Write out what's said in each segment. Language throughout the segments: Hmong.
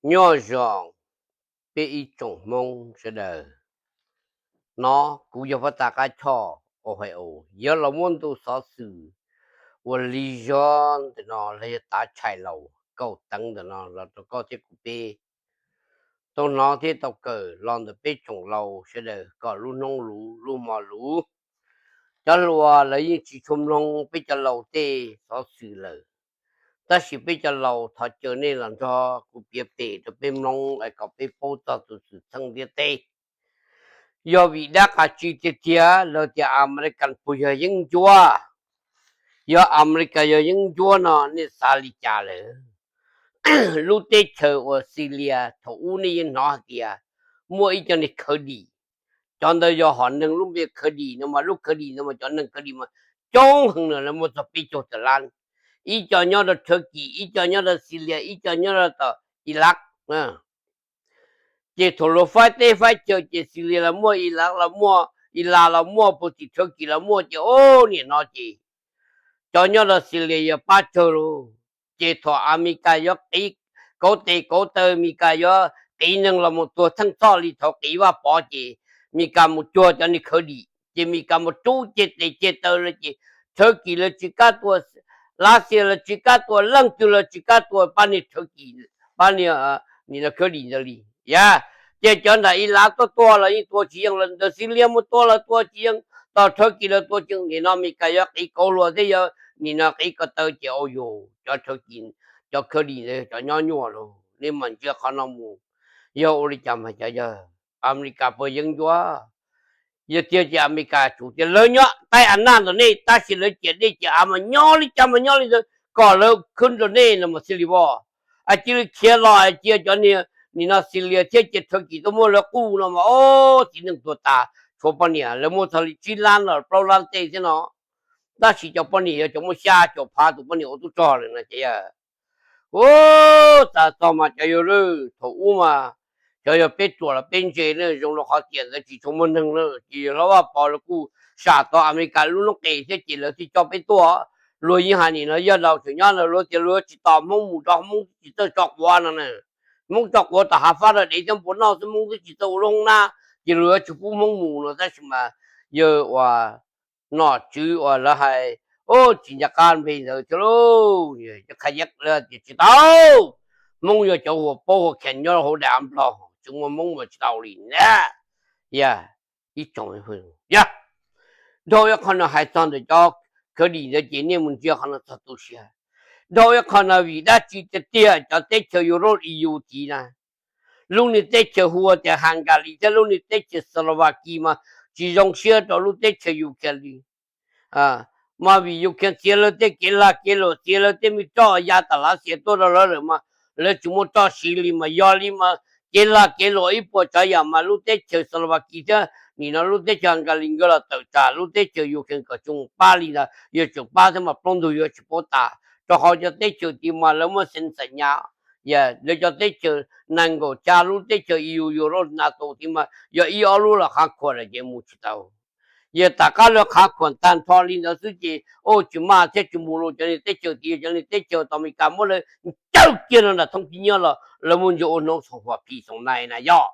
Nyob zoo peb ib tsoom Hmoob sawv daws. No kuv yog Pov Tag Qab Choj Ohio, yuav los muab ntu xov xwm uas lig zog ntawm no los yog tav tshais laus kauj teev ntawm no los rau koj thiab kuv peb tau hnov thiab tau kawm los ntawm peb tsoom laus sawv daws kom lub hnub luv lub hmo luv. Cov hluas lawv yeej tsis tshua mloog peb cov laus tej xov xwm lawm, tab sis peb cov laus thov caw nej los nrog kuv piav pem rau peb mloog es kom peb paub txog tus xwm txheej ntiaj teb. Yog vim dab qas tsi tiag tiag lawv tias Amelikas puas yog yeeb ncuab? Yog Amelikas yog yeeb ncuab no nej xav li cas lawm? Lub teb chaws uas Xilias thaum ub nej yeej hnov hais tias muaj ib co niag Khawv Dim, cov ntawd yog hom neeg lub npe Khawv Dim no mas lub Khawv Dim no mas cov neeg Khawv Dim mas coob heev na, lawv muaj txog peb caug tawm lab. Ib co nyob rau Thawv Kis, ib co nyob rau Xilias, ib co nyob rau tom Ilaj. Ces thaum luag faib teb faib chaw ces Xilias los muaj, Ilaj los muaj, Ilaj los muaj, puag tim Thawv Kis los muaj, ces o, nim no ces cov nyob rau Xilias yog pab tsawg lauj. Ces thaum Amelikas yuav qiv kauv tes kauv taw, Amelikas yuav qiv neeg los mus tuag theej txhoj li thaum qiv Vaj Pov ces Amelikas mus cuag cov niag Khawv Dim ces Amelikas mus rub ceg tes ceg taw lawm ces Thawv Kis lawv tsis kam tua, Lav Xias lawv tsis kam tua, leej twg lawv tsis kam tua pab niag Thawv Kis, pab niag Khawv Dim ntawd li. Yog ces cov nram Ilaj tuaj tua los yeej tua tsis yeej, ntawm Xilias mus tua los tua tsis yeej, tom Thawv Kis lawv tua tsis yeej. Nim no Amelikas yuav qiv kauv hluas thiab yog nim no qiv ko taw ces au yus cov Thawv Kis, cov Khawv Dim ntawd cov nyob nyuaj lauj. Nej mam ntsia qhov no mus, yog ua li cas mas cov yog Amelikas puas yeeb ncuab? Yog tiag ces Amelikas tsum tias lawv nyob qaib av naj ntawm nej, tab sis lawv ciam dej ciam av mas nyob li cas mas nyob li ntawd, kom lawv khwb rau nej no mas xij li voj. Cia li khiav los cia cov niag nim no Xilias thiab ces Thawv Kis tuaj muab lawv quj no mas o, txiv neej tuag tas, tshuav poj niam lawv muaj txog li tsib lab los plaub lab tej thiab no, tab sis cov poj niam yog cov muaj xya caum phav tus poj niam ua tub rog lawm no ces yog Ub, tas txog mas cov yawg lawm, thaum ub mas cov yog peb ruam los peb ntse na, zoo rau qhov tiam ntawd tsis tshua muaj neeg na, ces yawg hlob Vaj Pov lawv kuj sam tau Amelikas lub noob qes thiab ces lawv thiaj coj peb tuaj. Luag yeej hais nim no Yaj Daus tseem nyob ntawd, luag tias luag tsis tos Hmoob mus rau Hmoob twb tsis txawj tso quav no na. Hmoob tso quav tom hav fab rau dev thiab npua noj xwb, Hmoob twb tsis txawj ua lub hoob nab, ces luag yuav tsis pub Hmoob mus no, tab sis mas yawg uas nom tswv uas lawv hais, o, tsis nco qab npe ntawd thiab lauj, cov kha yeeb tias tsis tau, Hmoob yog cov hua paub hua khees nyob hauv daim av nplog, tsis muaj Hmoob mas tsis tau li na. Yog ib tsoom, yog dhau ib qho no hais txog ntawm cov Khawv Dim ntawd ces nej mus ntsia qhov no txog tu siav. Dhau ib qho no vim dab tsi tiag tiag cov teb chaws Europe E U tid na, lub niag teb chaws hu ua tias Hungary thiab lub niag teb chaws Slovakia mas tsis zoo siab rau lub teb chaws Ukraine li. Mas vim Ukraine txiav lawv tej kev lag kev luam, txiav lawv tej me roj ya tam Lav Xias tuaj rau lawv lawm mas lawv tsis muaj roj siv li, mas yog li mas kev lag kev luam ib puas tsav yam mas lub teb chaws Slovakia thiab nim no lub teb chaws Hungary nkawd los tawm tsam lub teb chaws Ukraine kom tsis mus pab li ntawd, yog tseem pab thiab mas plaub ntug yuav tsis paub tas, rau qhov cov teb chaws tid mas lawv muaj xeev xas nyas, yog lawv cov teb chaws nees nkaum xya lub teb chaws E U, Europe, NATO tid mas yog ib ob lub los qhav khuam lawm ces mus tsis tau. Yog tom qab lawv qhav khuam tag nrho li ntawd xwb ces o tsis maj thiab tsis mus los cov niag teb chaws tid, cov niag teb chaws tom Amelikas muab lawv ncaws kiag no nram thoob kib nyiab los lawv muaj ntsis ua hnub xoom huam phim xoom nais na yog.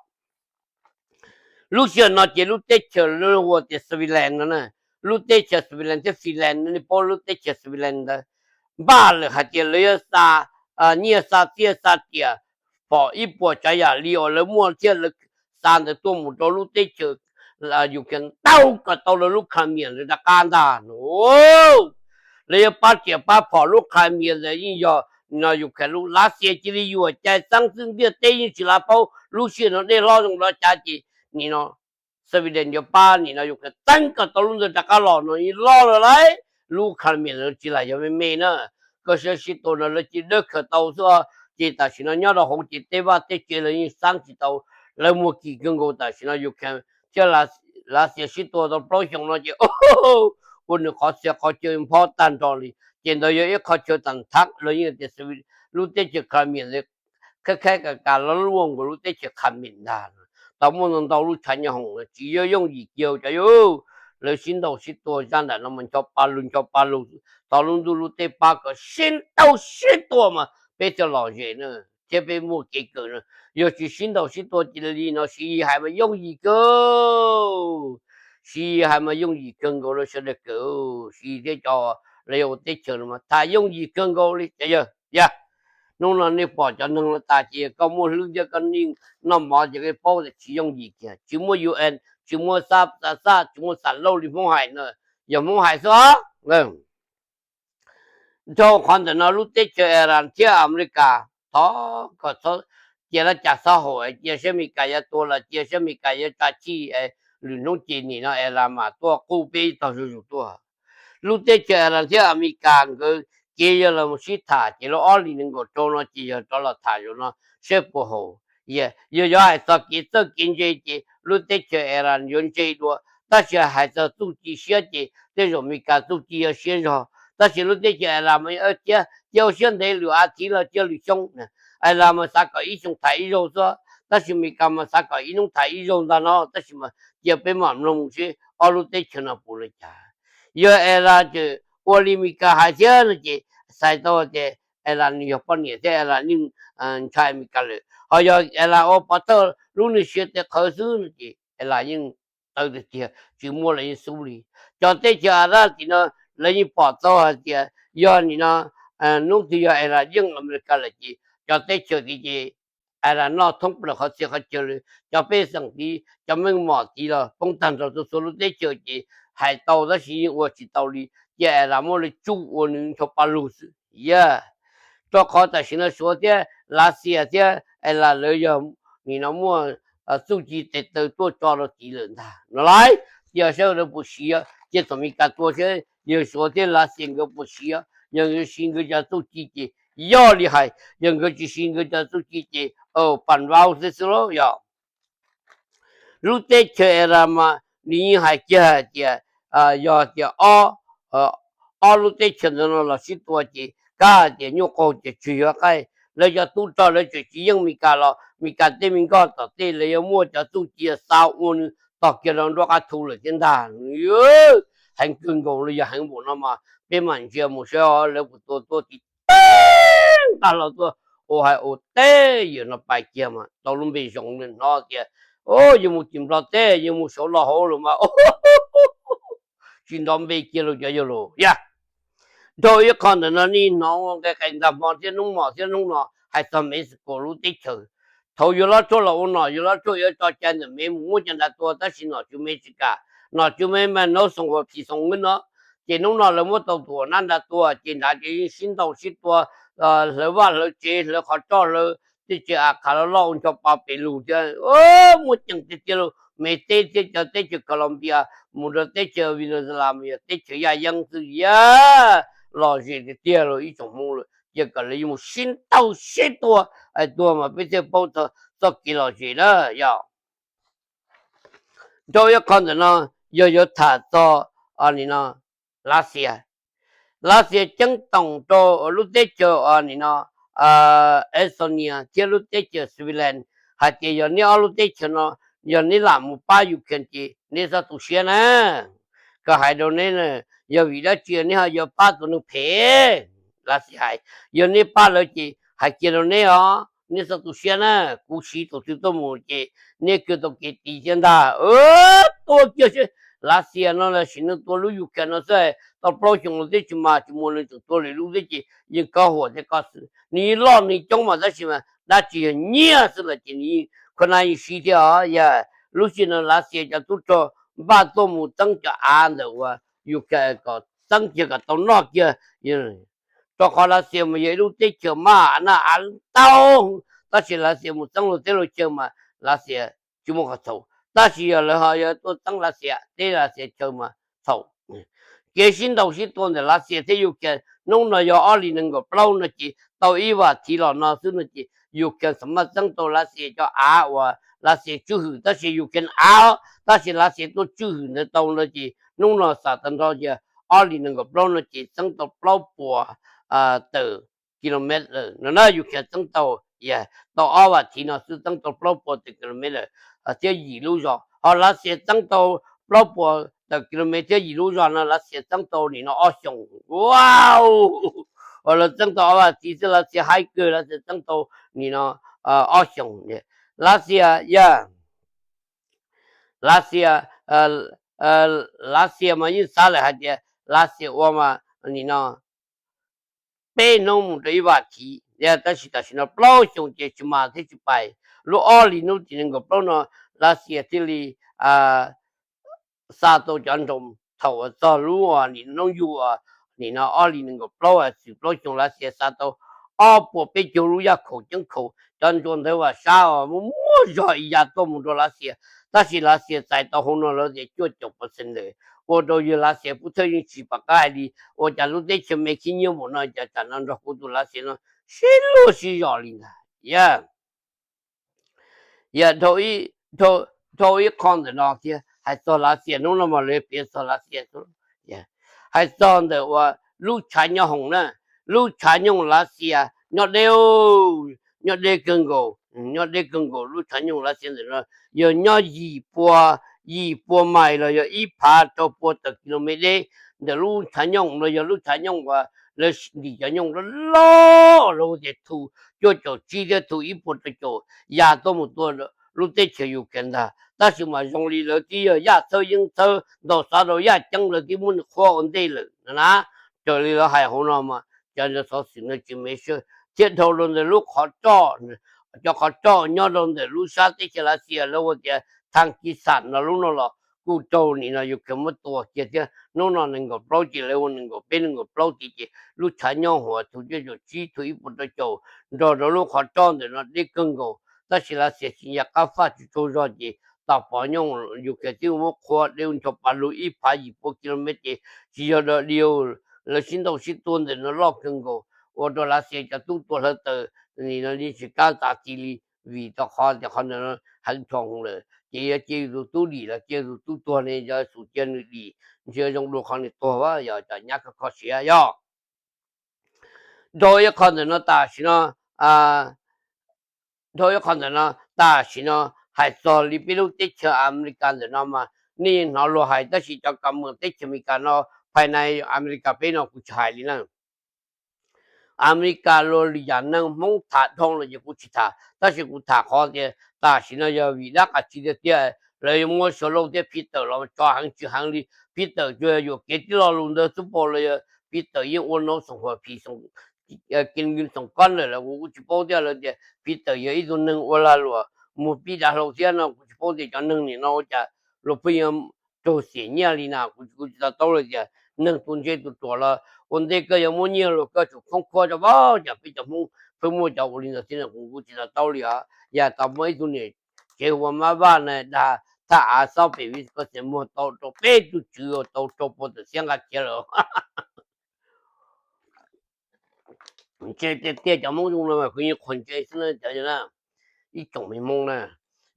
Lub sij hawm no ces lub teb chaws lawv hu ua tias Switzerland no na, lub teb chaws Switzerland thiab Finland, nej paub lub teb chaws Switzerland ntawd, npaj lawm hais tias lawv yuav xa nyiaj xa txiaj xa riam phom ib puas tsav yam li uas lawv muaj thiab lawv xa ntawd tuaj mus rau lub teb chaws Ukraine ntau kom tau lawv lub Crimea ntawd rov qab ntag no. Lawv yuav pab riam pab phom lub Crimea ntawd yeej yog no Ukraine lub. Lav Xias cia li yuam cai xeeb xwb, ntiaj teb yeej tsis lav paub lub sij hawm no dej hlob zoo dov cav ces nim no Sweden yuav pab nim no Ukraine txeeb kom tau lub ntawd rov qab los no yeej loj lawm lauj. Lub Crimea ntawd tsis lam yog me me na, koj saib sib tua no lawv cia dawb khaws tau xwb. Ces tam sim no nyob rau hauv ces tej vaj tej tsev lawv yeej xeeb tsis tau, lawv muag kim kawg nkaus. Tam sim no Ukraine thiab Lav Xias sib tua tau plaub xyoos no ces ua nws qhov txhia qhov chaw nphob tag nrho li. Ces ntawd yog ib qho chaw tam thab lawv yeej tias lub teb chaws Crimea ntawd khaib khaib kas kas los luaj nkaus lub teb chaws Crimea ntag. Tau muaj ntau ntau lub tshav nyob hoom tsis yooj yooj yim kiag cov yus. Lawv sib ntaus sib tua zaj nram no mas ncho pa lug ncho pa lug, tau lub ntuj lub teb pab kom sib ntaus sib tua mas peb thiaj lom zem na. thiab peb muaj kev kawm no. Yog tsis sib ntaus sib tua li no Siv Yis hais mas yooj yim kawg. Siv Yis hais mas yooj yim kawg nkaus rau sawv daws kawm, Siv Yis thiab cov lawv yog ua teb chaws no mas tham yooj yim kawg nkaus li cov yawg. Yog hnub no nej pom cov neeg no tas ces koj muaj hlwb thiab koj noj mov ces koj paub tias tsis yooj yim kiag, tsis muaj U N, tsis muaj xa xaj, tsis muaj xam lauj li Hmoob hais no, yog Hmoob hais xwb os. Dhau qhov ntawm no lub teb chaws Iran thiab Amelikas thov kom cia lab cas xob haum, cia seb Amelikas yuav tua los cia seb Amelikas yuav tsa chij, lwm hnub ces nim no Iran mam tuaj qub peb tog zuj zus tuaj. Lub teb chaws Iran thiab Amelikas nkawd kev yog los mus sib tham ces lub ob hlis nees nkaum rau no ces yog rov los tham zaum no seb puas haum. Yog yuav hais txog kev txawj kev ntse ces lub teb chaws Iran yuav ntse dua, tab sis hais txog txuj ci siab ces tej zaum Amelikas txuj ci yuav siab zog. Tab sis lub teb chaws Iran mas thiab cia ua siab ntev lwm a thiv los cia lwm xyoo, Iran mas xav kom ib xyoo tham ib zaug xwb, tab sis Amelikas mas xav kom ib hnub tham ib zaug ntag no. Tab sis mas cia peb mam mloog seb ob lub teb chaws no puas li cas. Yog Iran ces ua li Amelikas hais thiab no ces xav tau tias Iran nws yog poj niam thiab Iran yeej ntshai Amelikas lawm. Ho yog Iran ua pov thawj lub nws siav tes qhawv xwb no ces Iran yeej tawv tiag tiag, tsis muaj los yeej xub li. Cov teb chaws Arab tim no lawv yeej pom tau hais tias yog nim no hnub twg yog Iran yeej Amelikas lawm ces cov teb chaws tid ces Iran noj thoob plaws qhov txhia qhov chaw li. Cov pej xeem tid, cov meej mom tid los poob tag nrho rau txhua lub teb chaws ces hais tau tab sis yeej ua tsis tau li. Ces Iran muaj li tsuj ua nws ncho pa lug xwb. Yog rau qhov tam sim no Suav thiab Lav Xias thiab Iran lawv yog nim no muaj txuj ci tes taw tuaj tso rau tid lawm ntag no lauj. Ces saib lawv puas siv, ces thaum Amelikas tua seb yog Suav thiab Lav Xias nkawd puas siv. Yog nkawd siv nkawd cov txuj ci ces yog li hais, yog nkawd tsis siv nkawd cov txuj ci ces pam vau xwb xwb lauj. Yog lub teb chaws Iran mas nws yeej hais kiag hais tias yog tias ob lub teb chaws ntawd no los sib tua ces kab hais tias nyuaj qaug ces tswv yuav qaij. Lawv cov tub rog lawv tseem tsis yeej Amelikas los Amelikas tej me nkoj tom tej lawv yuav muaj cov txuj ci xa ua nws tog kiag rau nruab qab thu lawm thiab ntag. Heev kawg nkaus li, yog heev npaum no mas peb mam ntsia mus saib lawv puas tua tuaj tim teb nqa hlo tuaj ua hais ua teb yawm no pais kiag mas tau lub npe zoo li no tias yuav mus tim Nplog teb, yuav mus saud los hauv lawm mas tsis nto npe kiag los cov yawg laus yog. Dhau ib qho ntawm no nej hnov ua nqe qee ntag hmo thiab hnub mos thiab hnub no hais txog Mexico lub teb chaws. Thaum yawg Lob Tshuaj los ua nom, yawg Lob Tshuaj yuav tso cai ntawm Mev mus muab cov nra tua, tab sis nom tswv Mev tsis kam. Nom tswv Mev mas no xoom huam phim xoom nqwb no, ces hnub no lawv muab tau tus uas nab nra tua ces nrad ces yeej sib ntaus sib tua, hlawv vaj hlawv tsev, hlawv qhov roj, hlawv tej tsev a qhav loj loj ua ncho pa pes lug thiab. Muaj ceem tiag tiag li. Mev teb thiab cov teb chaws Colombia mus rau teb chaws Venezuela mas yog teb chaws yaj yeeb xwb, yog lom zem tiag tiag li ib tsoom Hmoob lawm. Ces kom lawv yuav mus sib ntaus sib tua, tuag mas peb thiaj paub txoj kev lom zem na yog. Dhau ib qho ntawm no yog yuav tham txog nim no Lav Xias. Lav Xias ceeb toom rau lub teb chaws nim no Estonia thiab lub teb chaws Switzerland hais tias yog neb ob lub teb chaws no, yog neb lam mus pab Ukraine ces neb txhob tu siab na. Koj hais rau neb, yog vim dab tsi neb ho yuav pab tus neeg phem? Lav Xias hais, yog neb pab lawv ces hais kiag rau neb os, neb txhob tu siab na. Kuv siv tus twg tuaj mus ces neb kawg tau kev tiv thiab ntag. Tua kiag seb. Lav Xias no los sim neeg tua lub Ukraine no xwb, tau plaub xyoo los twb tsis mag tsis muag nws tseem tua lwm lub thiab ces yeej kov huam thiab kov xwm. Nws yeej loj nws coob mas tab sis mas dab tsi yog nyiaj xwb los ces nws yeej kho na yeej siv thiab os. Yog lub sij hawm no Lav Xias cov tub rog npaj tuaj mus txeeb cov av ntawm uas Ukraine kom txeeb kiag kom tau noj kiag. Rau qhov Lav Xias mas yog ib lub teb chaws maj na, av ntau, tab sis Lav Xias mus txeeb luag teb luag chaw mas Lav Xias tsis muaj qhov txhaum, tab sis yog lawv ho yog tuaj txeeb Lav Xias teb Lav Xias chaw mas txhaum. Kev sib ntaus sib tua ntawm Lav Xias thiab Ukraine hnub no yog ob hlis nees nkaum plaub no ces tau ib vas thiv los no xwb no ces Ukraine xam maj txeeb tau Lav Xias cov av uas Lav Xias tswj hwm, tab sis Ukraine av, tab sis Lav Xias tuaj tswj hwm ntawd tau no ces hnub no xam tag nrho yog ob hlis nees nkaum plaub no ces txeeb tau plaub puas tawm kilometer no na. Ukraine txeeb tau, tau ob vas thiv no xwb txeeb tau plaub puas tawm kilometer thiab yim lub zos, ho Lav Xias txeeb tau plaub puas tawm kilometer thiab yim lub zos no Lav Xias txeeb tau nim no ob xyoos. Wow, Uas lawv txeeb tau ob vas thiv xwb, Lav Xias haib kawg, Lav Xias txeeb tau nim no ob xyoos. Lav Xias yog, Lav Xias, Lav Xias mas yeej xav lawm hais tias Lav Xias ua mas nim no peb hnub mus rau ib vas thiv, tab sis tam sim no plaub xyoo ces tsis mas thiab tsis pais. Lub ob hlis hnub tim nees nkaum plaub no Lav Xias thiaj li xa tau cov nroo. Thaum uas txog lub nim no hnub yug uas nim no ob hlis nees nkaum plaub, txwm plaub xyoo Lav Xias xa tau ob puas peb caug lub yaj khaum ceeb khaum, cov nruas ntawd vam sab uas muaj muaj zog ya tuaj mus rau Lav Xias. Tab sis Lav Xias txais tau hauv no lawv tias cuaj caum percent ntawd, ua rau yawg Lav Xias pub thawj yeej tsis pom qab hais li. Ua cas lub teb chaws me khib nyiab npaum no cas tsam no nrog kuv tus Lav Xias no sib luag sib zos li ntag. Yog yog dhau ib qho ntawm no thiab, hais txog Lav Xias hnub no mas lawv piav txog Lav Xias, hais txog ntawm uas lub tshav nyooj hoom na. Lub tshav nyooj Lav Xias nyob deb, nyob deb kawg nkaus, nyob deb kawg nkaus. Lub tshav nyooj Lav Xias ntawm no yog nyob yim pua, yim pua mais los yog ib phav rau pua tawm kilomev deb. Ntawm lub tshav nyooj no yog lub tshav nyooj uas lawv ntim cov nyooj loj loj, lawv tias thu cuaj caum tsib thiab thu ib puas rau caum ya tuaj mus tua lub teb chaws Ukraine ntag. Tab sis mas zoo li lawv twb yog yaj txhawb yeeb txhawb, ntaus xov rau yaj ceeb, lawv twb muab nws qhuab ua ntej lawm na. Raws li lawv hais hauv no mas cov xov xwm no tsis mev sab thiab. Dhau rau ntawm lub qhov roj, cov qhov roj nyob rau ntawm lub sab teb chaws Lav Xias lawv ua tias thaj kis xam no lub no los kuj raug nim no Ukraine muab tua kiag thiab. Hnub no nees nkaum plaub ces lawv ua nees nkaum peb nees nkaum plaub tid ces lub tshav nyooj uas thu cuaj caum tsib thu ib puas rau caum nrog rau lub qhov roj ntawm no deb kawg nkaus. Tab sis Lav Xias tsis nco qab faj tsis tsaug zog ces tos pom nyooj Ukraine twb muab qhuab deb ncho pa lug ib phav yim pua kilomev ces tsis yog dog diu, lawv sib ntaus sib tua ntawm no loj kawg nkaus, ua rau Lav Xias cov tub tuag hlawv taws nim no yeej tsis kam txav ti li, vim rau qhov tias qhov ntawm no heev dhau hwv lawm ces yog cia yus tus tub dim los cia yus tus tub tuag ne, yog xum cia nws dim, ntshe zoo dua qhov nws tuag, yog cov nyab kho kho siav yog. Dhau ib qho ntawm no tam sim no, dhau ib qho ntawm no tam sim no hais txog li peb lub teb chaws Amelikas ntawm no mas nej hnov luag hais, tab sis cov kam mus teb chaws Amelikas no, phais nai Amelikas peb no kuv tsis hais li na. Amelikas luag lwm yam neeg Hmoob tham dhau los ces kuv tsis tham, tab sis kuv tham qhov tias tam sim no yog vim dab qas tsi tiag tiag lawv yuav muab Suav Lauj thiab Phis Tawm los tso heev tsis heev li. Phis Tawm tsuas yog yuam kev tib lo lus ntawd xwb pab los yog Phis Tawm yeej ua no xoom huam phim xoom kob lawm los kuv kuj tsis paub thiab. Lawv tias Phis Tawm yog ib tug neeg ua lag luam mus pib dav hlau thiab no, kuv tsis paub tias cov neeg nim no ua cas luag pheej yuav raug xiam nyiaj li na. Kuv kuv tsis to taub li tias neeg tus ntse tus ruam los ua ntej koj yuav muab nyiaj luag koj tsum khoob khuab rau pab cas peb cov Hmoob pheej muaj cov ua li ntawd thiab no, kuv kuv tsis to taub li os. Yog tau muaj ib tug niam tsev hu ua Mab Vaj na dag thaj av xob pem vij koj txiv muag tau rau peb tug tswv tau rau pua tawm xiab nqa khiav lawm. Ntse tiag tiag cov Hmoob zoo no mas kuv yeej qhuas ntse xwb na cov na. Ib tsoom me Hmoob na,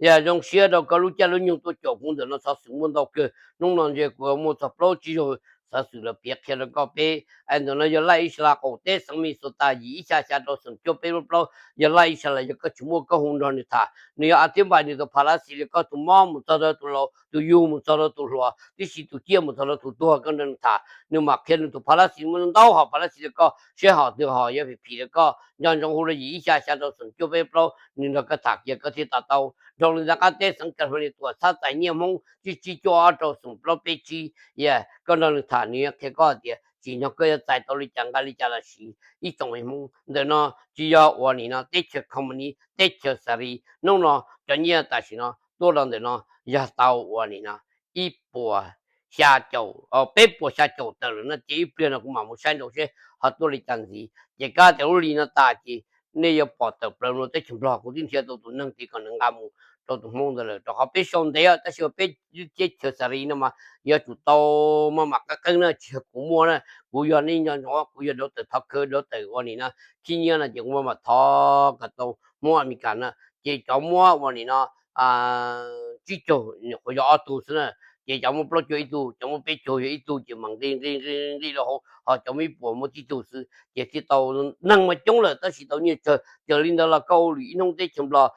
yog zoo siab rau koj lub caij lub nyoog tuaj caum kuv ntawm no, xov xwm muaj ntau kawg. Hnub no ntshe kuv muaj txog plaub tsib zaug xov xwm los piav qhia rau koj peb. Es ntawm no yog laj ib sab las qaum teb xeev Minnesota yim ib xya xya rau xoom cuaj peb plaub plaub. Yog laj ib sab las yog koj tsis muaj koj hu nrog nws tham. Nws yog a thiab npais nws tus pha lab xis li koj tus mob mus txog rau tus laus, tus yug mus txog rau tus hluas, tib si tus ciaj mus txog rau tus tuag koj nrog nws tham. Nws mam qhia nws tus pha lab xis muaj ntau hom pha lab xis rau koj, seb hom twg hom yuav phim phim rau koj. Nco ntsoov hu rau yim ib xya xya rau xoom cuaj peb plaub, nws nrog koj tham kiag koj thiaj to taub. Dhau li ntawd qab teb xeev California tuam txhab txais nyiaj Hmoob tsib tsib cuaj ob rau xoom plaub peb tsib. Yog koj nrog nws tham nws yuav qhia koj tias tsim nyog koj yuav txais tau li cas nqa li cas los sis. Ib tsoom me Hmoob, ntawm no tsis yog ua nim no teb chaws company, teb chaws xav li. Hnub no cov nyiaj tam sim no tuaj rau ntawm no yog tau ua nim no ib puas xya caum, peb puas xya caum tawm lawm no ces ib pliag no kuv mam mus saib nraud seb ho tuaj li cas ntxiv. Ces kab tias lub hli no tas ces nej yuav pom tawm plaws no teb chaws Nplog. Kuv twb nrhiav tau tus neeg tid kom nws nqa mus rau tus Hmoob ntawd lawm, rau qhov peb sau ntev tab sis peb teb chaws xav li no mas yuav tsum tau maj mam qeeb qeeb na, tsis yog kuv muaj na. Kuv yog nej nco ntsoov, kuv yog dau tawm thov khawv dau tawm ua nim no khib nyiab no ces kuv maj mam thov kom tau Hmoob Amelikas na. Ces cov muab ua nim no tsib caug nyuam qhuav yog ob tug xwb na, ces cov muab plaub caug ib tug, cov muab peb caug yog ib tug, ces mam nqi nqi nqi nqi rau hauv, ho cov muab ib puas muab tib tug xwb ces thiaj tau. Neeg mas coob lawm tab sis tau nyiaj tsawg. Yog li ntawd los koj hauj lwm ib hnub teb chaws Nplog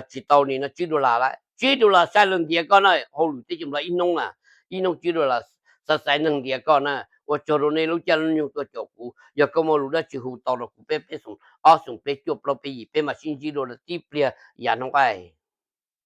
tsis tau nim no tsib dollar lawm, tsib dollar saib lawv ntiav koj na. Hauj lwm teb chaws Nplog ib hnub na, ib hnub tsib dollar, xav xaiv neeg ntiav koj na. Ua tsaug rau nej lub caij lub nyoog tuaj caum kuv. Yog koj muaj lus dab tsi hu tau rau kuv peb peb xoom, ob xoom peb cuaj plaub peb yim, peb mam sib ntsib dua tib pliag yav hnub qub.